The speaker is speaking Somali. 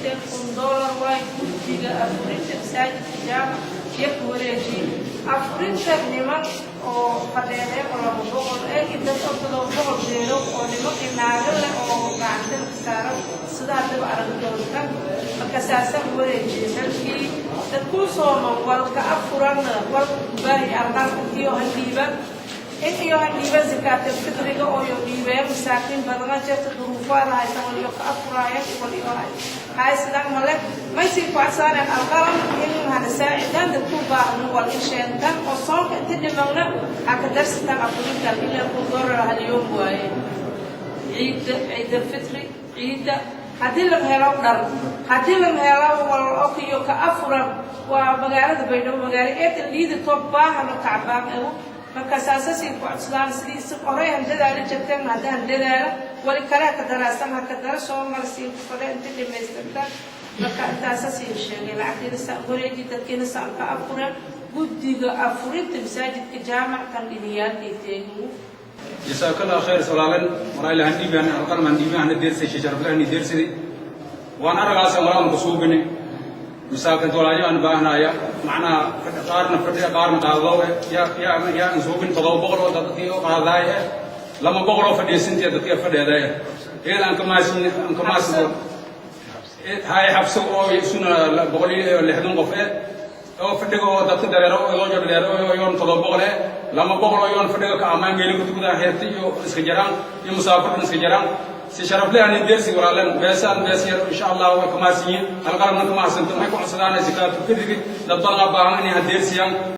Dhiibteen $1000 waay. Guddiga afurinta masaajidka Jaamac iyo ku wareejiyey afurinta niman oo fadheedeen oo 200 ee iyo dad oo 700 jeero oo nimankii naago leh oo gacantana ka saaran, sida haddaba arag doonta. Marka saasaan wareejiyey xilkii dadkuu sooman walka afuran, walka kubaahi alqalka iyo handhiiban in iyo handhiiban zakaatal fitriga oo yo dhiibeen. Masaakiin badana jirta, duruufaada haysan, wal iyo ka afuraayeen, wal iyo haysadaan male. Maysii ku codsaaneen Alqalam in hana saacidaan dadku baahno, wal in sheentan oo soonka inta dhimagna ha ka darsataan afurintan, ilaa $1000 halyoom waaye. Ciidda, ciidal fitri, ciidda haddii laga helo dhar, haddii laga helo wal okiyo ka afuran, waa magaalada Baydhabo magaalo eedan liidato, baahano tacbaan ego. Marka saasasay ku codsadaan. Sidii si horey han dadaali jirteen haddaan dadaala wali kale ha ka daraasan, ha ka dara soo marsiin ku fadhe inta dhamaystirtaan. Marka intaasasii sheegay, lacagtiina saan wareeji, dadkiina saan ka afuran. Guddiga afurinta masaajidka Jaamac kan dhiniyaalkay teegimu. Jasaaka Allah khayr walaalan. Walaa han dhiibaan Alqalam han dhiibaan hana deersay sharaflahan deersidi waan aragaasan walaalan ku suubini masaakinta walaayo aan baahnaya, macnaha qaarna fadhiya, qaarna qaadado. Yaa yaa yaa aan suubin 700 oo dadkii oo qaadaay eh, 200 oo fadhiisantiya dadkii fadhiyaday iyada aan ka maasin, aan ka maasin hay xabso oo isuna 160 qof eh oo fadhiga oo dadka dareero oo loo dareero oo yoon 700 eh, 200 oo yoon fadhiga ka amaan meelo ku tukudaa heerta iyo iska jaraan iyo musaafirkan iska jaraan. Si sharaf leh aan deersi walaalan beesaan bees yar, insha Allah way kamaasiyin. Alqalamna kama hasanto. Waxay ku codsadaan zakaatu fidrigi, dad badan baahan inay hadeersiyaan.